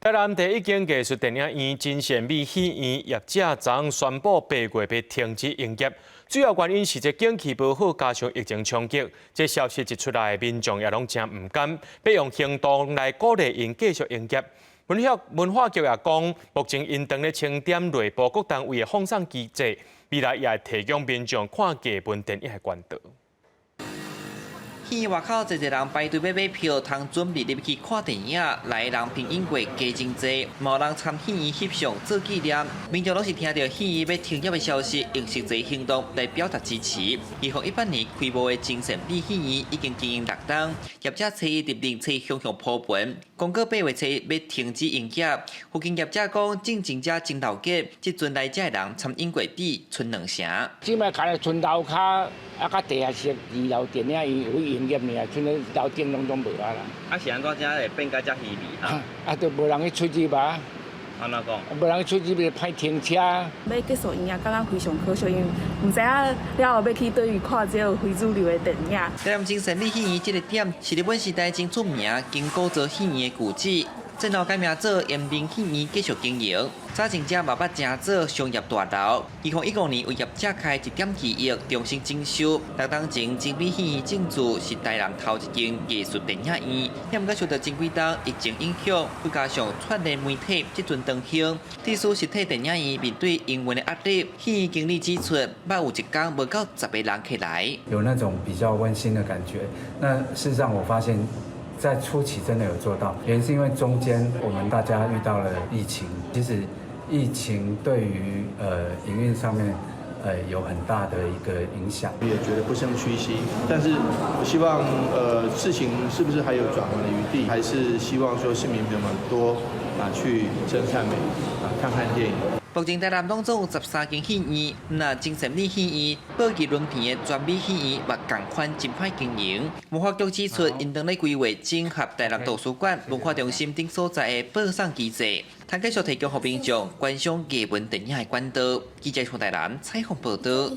台南第一間藝術電影院真善美戲院業者昨宣布八月欲停止營業，主要原因是這景氣無好，加上疫情衝擊。這消息一出來，民眾也攏誠毋甘，欲用行動來鼓勵𪜶繼續營業。文化局也講，目前𪜶正咧清點內部各單位的放送機制，未來也會提供民眾看藝文電影的管道。戲院外口濟濟人排隊欲買票，通準備入去看電影。來的人平應過加真濟，嘛有人參戲院翕相做紀念。民眾攏是聽著戲院欲停業的消息，用實際行動來表達支持。2018年開幕的真善美戲院已經經營六冬，業者初一入凌冊雄雄鋪文，公告八月初欲停止營業。附近業者講，進前遮真鬧熱，這陣來遮的人參飲過比賰兩成。這擺干焦賰樓跤啊，佮地下室二樓電影院有營業爾，賰樓頂攏總無啊啦。啊，是按怎遮會變甲遮稀微？啊，都無人去出入啊。按怎講？無人去出入，歹停車。欲結束營業，感覺非常可惜，因為毋知影了後欲去佗位看這個非主流的電影。台南真善美戲院這个點是日本時代真出名金古座戲院的舊址，戰後改名做延平戲院繼續經營。早前遮嘛捌成做商業大樓。2015年為業者開1.2億重新整修。六冬前真美戲院正注是台南頭一間藝術電影院，也毋過受到前幾冬疫情影響，再加上串聯媒體這陣當興，致使實體電影院面對營運的壓力。戲院經理指出，捌有一工無夠10個人客來。有那種比較溫馨的感覺。那事實上我發現，在初期真的有做到，原因是因為中間我們大家遇到了疫情，其實疫情對於營運上面有很大的一個影響。也覺得不勝唏噓，但是我希望事情是不是還有轉圜的餘地，還是希望說市民朋友們多啊去真善美啊看看電影。目前台南攏總有13間戲院，若真善美戲院、寶吉輪田的全美戲院嘛仝款真歹經營。文化局指出，𪜶正咧規劃整合台南圖書館、文化中心等所在的播送機制，通繼續提供予民眾觀賞藝文電影的管道。記者從台南採訪報導。